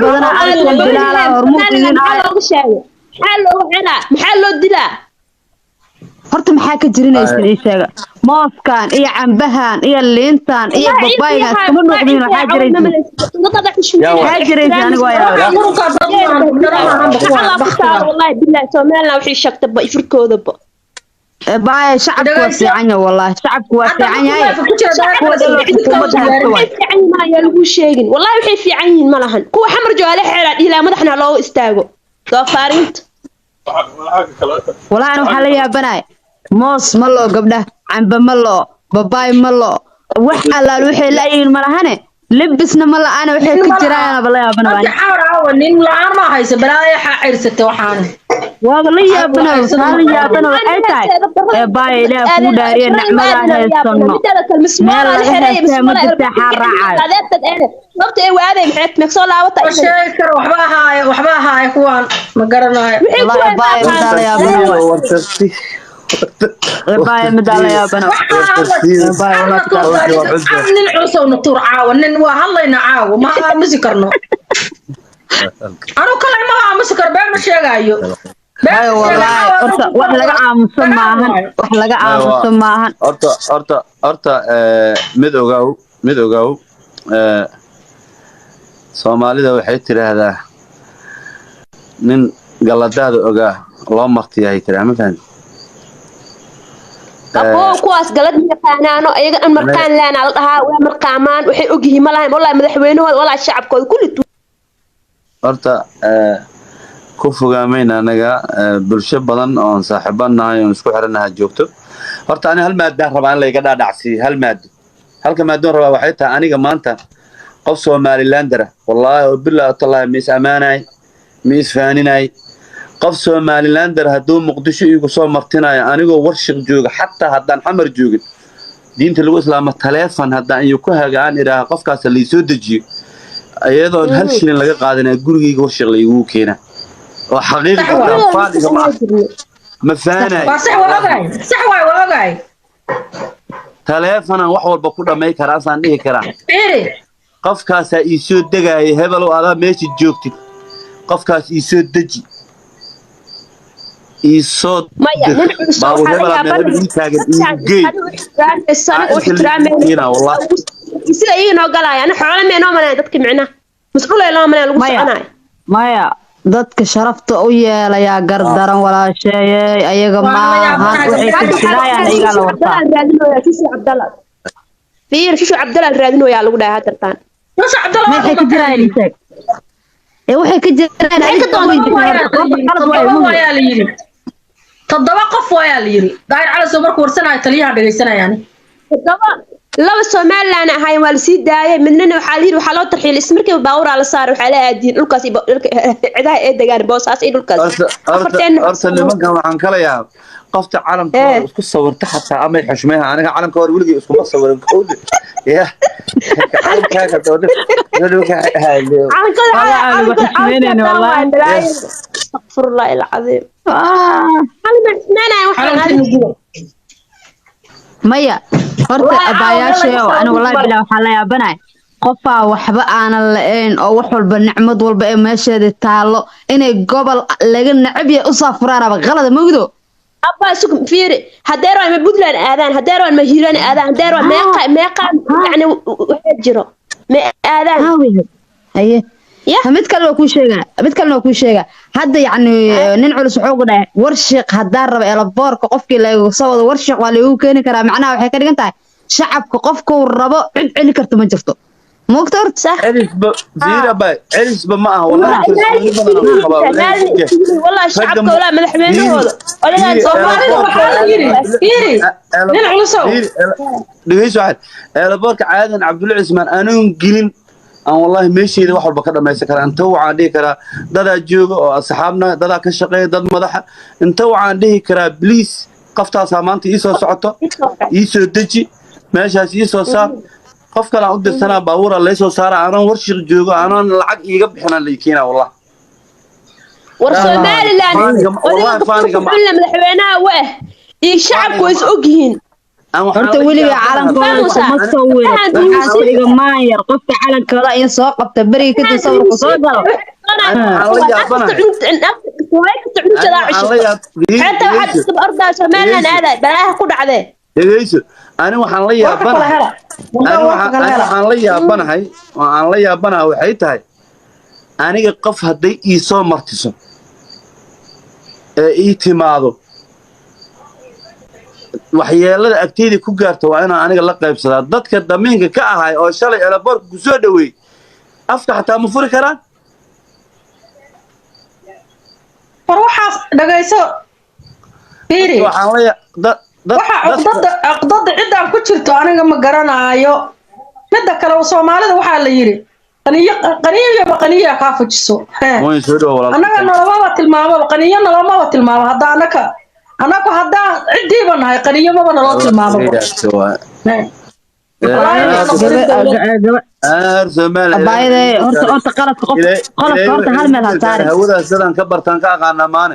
Badan aragteen Bilaala hormuud idin Maxaa ah. looga sheegay? Maxaa looga xelaa? Maxaa loo dilaa? Horta maxaa ka jirinaysan ii sheega? Mooskan iyo cambahan iyo liintan iyo babaygan iskama noqdin. Waxaa jiraysa, maxaa jiraysa? Aniga waa yaabay. Qurunkaa dad maahan, gabdhana maahanba kuwaan baktiga. Wallahi billahi, Somaliland waxay sheegtay ba ifirkoodaba. Baaya, shacabku waa Dhagayso. fiican yahay, wallahi shacabku waa Hadda fiican yahay. markuu ku jira daahir Kuwa Calasow, dhan cidka u xukuumadda diyaarin. haysta waay. Waxay fiican yihiin malahan, yaa lagu sheegin. Wallahi waxay fiican yihiin malahan. Kuwa Xamar jooga xeelaa dhihi lahaa, madaxna looga istaago doofaariinta. Wallahi ana waxaa la yaabanaya, moos ma loo gabdha, cambe ma loo, babaay ma loo, wax allaal waxay laayihiin malahane, lebisna ma la'aane, waxay Nin ka ma laha. jiraanaba la yaabanaba. Dadka Xamar aawa, nin la'aan ma hayso, balaayo waxaa cirsatay waxaan. Waaba la yaabana, taa la yaabana waxay tahay ee baaya, Ilaah kugu dhaariye, nicmadaan haysano meel laga heestee ma jirta, xaa raacayo? Sababta ee waaday maxay meegsoo laabata? Ma sheegi karo, waxba ahaaye, waxba ahaaye, kuwaan ma garanayo. Wixii Wallahi kuwa baaya, midaa la yaabana waay. Ee baaya, midaa la yaabana. Baaya, wallahi. Nin culusow na tuur caawa, nin waa hadlaynaa caawa, ma aamusi karno. Anu kale ma aamusi karo, been ma sheegaayo. Been Hayo ma wallahi sheegaayo. Horta wax laga aamuso maahan, wax laga aamuso maahan. Horta mid ogaaw, mid ogaaw, Soomaalida waxay tidhaahdaa nin galladaada ogaa loo martiyahay tiraa, ma fahanti? Aboo, kuwaas galad ma yaqaanaano, ayaga dhan marqaan laanaa la dhahaa, waa marqaamaan, waxay ogyihiin ma lahayn. Wallahi madaxweynahooda, wallahi shacabkooda kulli. Horta ku fogaamayna anaga, bulsho badan oon saaxiibo nahay oon isku xiranaha joogto. Horta ani hal maadaan rabaa in layga dhaadhacsiiyo, hal maado. Halka maadoon rabaa waxay tahay, aniga maanta qof Somalilander ah, wallaahi oo bilaahi tallaahi, ma is ammaanay, ma isfaaninay. Qof Somalilander hadduu Muqdisho iigu soo martinayo anigoo Warshiq jooga, xataa haddaan Xamar joogin, diinta lagu islaama, taleefon haddaan iyo ku haga aan idhaaha qofkaas laysoo dejiyo, iyadoon hal shilin laga qaadanaya, gurigayga Warshiq laygugu keena oo xaqiiqi Sax waay. kartaa. Faaniga ma ah, ma faanay. Waa sax, waa ogahay, sax waay, waa ogahay. Taleefonaan wax walba ku dhamay karaa, asaan dhihi karaa. Fiiri. Qofkaasaa ii soo degaaya, hebelow, adaa meesha joogtid, qofkaas ii soo deji, ii soo Maya, dir nin culus baabuur waxaa la hebelaa meel hebel yaabana ii taagan, iigu geey. sani u Inta wallah. ixtiraamayno sida iyaga noo galaya. Ana xoolo mee noo malayn dadka, micnaha masdhulay loo malayn lagu Maya. soconayo. Maya, dadka sharafta u yeelayaa gardaran walaasheeyey, ayaga Waa la maahan. yaabanahay Waxay gabdhaha. ka jirayaan ayagaa la wartaa. Raadinooyaa Shushu Cabdalla, fiir, Shushu Cabdalla raadinooyaa lagu dhahay hadartaan. Nusha Cabdalla Ma waa waxay ka jirayaan ii sheeg ee waxay ka jirayaan? Maxay ka doontaa? Qalad waay. Toddoba waayaa la yiri, toddoba qof waayaa la yiri. Daahir Calasow markuu warsanayo taliyaha dhegaysanayaan. Toddoba, laba Somaliland ahaayeen waa lasii daayay, midnana waxaa la yidhi waxaa loo tarxiilay, isla markiiba baabuuraa la saaray, waxaa la aadiyeen dhulkaas iyo dhulka cidaha ee degaan Boosaas iyo dhulkaas. Horta horta Afarteen. Horta nimankan waxaan kala yaab, qofta calamka hore isku sawirta xataa amay xushmeeha. Aniga calamka hore weligay iskuma sawirin, kowde ya calamkaaga doodhe. Calankooda. Wallahi anigu xushmeynayna, wallahi. Astaqfirullah alcadiim. Calima xushmeynaya waxaan Calankiina guba. Maya, horta Waa abaayaashayow, caawa, aniga wallahi bilaa waxaa la yaabanaya qofaa waxba aanan la-een oo wax walba, nicmad walba ee meesheeda taallo, inay gobol laga necab yahay u saafuraanaba qalada mogdo. Abba, sug, fiiri, haddee rabaan ma Puntland aadaan, haddee rabaan ma Hiiraan aadaan, haddee rabaan meeqa meeqa, yacni waxaa jiro ma aadaan. Haye. Ya. Ha, mid kalena waa kuu sheegaa, mid kalena waa kuu sheegaa. Hadda yacni nin culus wuxuu ku dhahay Warshiq haddaan rabo elaboorka qofkii lagu soo wado Warshiq waa lagu keeni karaa. Macnaha waxay ka dhigan tahay shacabka qofkuu rabo cid celi karta ma jirto, moogta horta. Sax. Celisba fiira bay, celisba ma aha wallahi, kalsooni badan aan qabaa wallahi. Wallahi shacabka, walaa madaxweynahooda odagaan. Soomaalida waxaa la yiri, fiiri, nin culusow. Dhegeyso, waxaad eelaboorka Caadan Cabdulla Cismaan anoon gelin aan wallahi meeshayda wax walba ka dhamaysan karaa. Inta waxaan dhihi karaa dadaa jooga oo asxaabna, dadaa ka shaqeeya, dad madaxa, inta waxaan dhihi karaa please, qoftaasaa maanta ii soo socoto, ii soo deji meeshaas, ii soo saar. Qof kale aan u dirsanaa, baabuura laysoo saara, anoon Warshiq joogo, anoon lacag iiga bixinaan lay keenaa wallah. War Somaliland Faaniga wallahi, odayga faaniga ma madaxweynaha wa iyo shacabku way is ogyihiin. Aan waxaan Horta la weliga yaabanahay. calankooda Fahmusa. kuma sawiro. Waxaan Waxaas duusin. iga maanyar qofka calankooda in soo qabta beriga kadib sawirku soo galo. Waxaan la yaabanahay. Ani waxaan la yaab- Dhegeyso. Dhegeyso. Ani waxaan la Warka kala yaabanahay. hela. Ani Warka waxaan kala ani hela. waxaan la yaabanahay oo aan la yaabanahay waxay tahay aniga qof hadday ii soo martiso ee ii timaado, waxyeelada agteyda ku gaarta waa inaan aniga la qaybsadaa. Dadka damiinka ka ahay oo shalay elaboorka ku soo dhaweeyey afka xataa ma furi karaan. War waxaas dhagayso, fiiri. Waxaan la ya- dad dad Waxa dadka cuqdada ciddaan ku jirto aniga ma garanaayo. Midda kale oo Soomaalida waxaa la yiri qaniyo qaniyo qaniyo kaa fujiso. Hee. Waan soo dhawo walaalkay. Annaga nolomaba tilmaamaba, qaniyo nolomaba tilmaamo. Hadda annaga haddaan ciddiiba nahay, qaniyo maba naloo tilmaamaba. Hee. Wallaahi Aar Soomaaliya. Abaayadee, horta qaladka qof, qaladka horta hal meel ha saarin. Hawadaas sidaan ka bartaan ka aqaanaa maane.